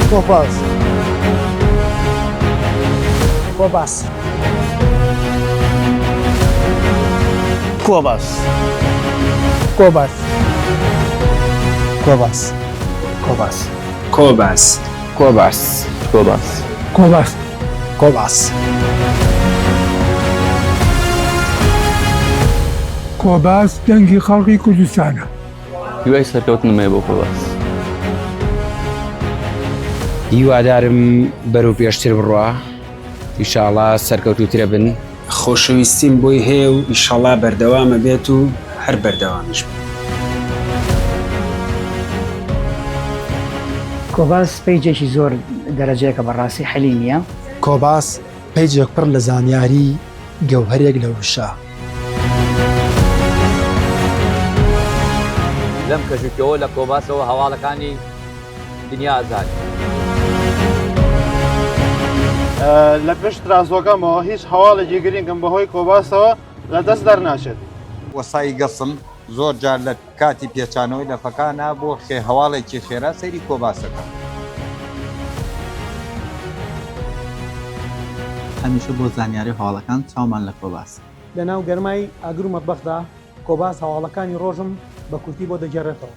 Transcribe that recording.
کۆباس. کۆباس. کۆباس. کۆباس. کۆباس. کۆباس. کۆباس. کۆباس. کۆباس. کۆباس. کۆباس. کۆباس دەنگی خەڵکی کوردستانە. هیوای سەرکەوتنم هەیە بۆ کۆباس. هیوادارم بەرەو پێشتر بڕوا ئیشاڵا سەرکەوتووترە بن. خۆشەویستیم بۆی هەیە و ئیشەڵا بەردەوامە بێت و هەر بەردەوامیش بێت. کۆباس پەیجێکی زۆر دەرەجەیەکە بەڕاستی حەلی نییە. کۆباس پەیجێک پڕ لە زانیاری گەوهەرێک لە وشە. لەم کەژوکەوە لە کۆباسەوە هەواڵەکانی دنیا ئەزانی. لە پشت ترازۆکەمەوە هیچ هەواڵێکی گرنگم بەهۆی کۆباسەوە لە دەست دەرناچێت. وەسای گەسم زۆر جار لە کاتی پێچانەوەی لەفەکانا بۆ خێ هەواڵێکی خێرا سەیری کۆباسەکەم. هەمیشە بۆ زانیاری و هەواڵەکان چاومان لە کۆباسە. لەناو گەرمای ئاگر و مەتبەخدا کۆباس هەواڵەکانی ڕۆژم بە کورتی بۆ دەگێڕێتەوە.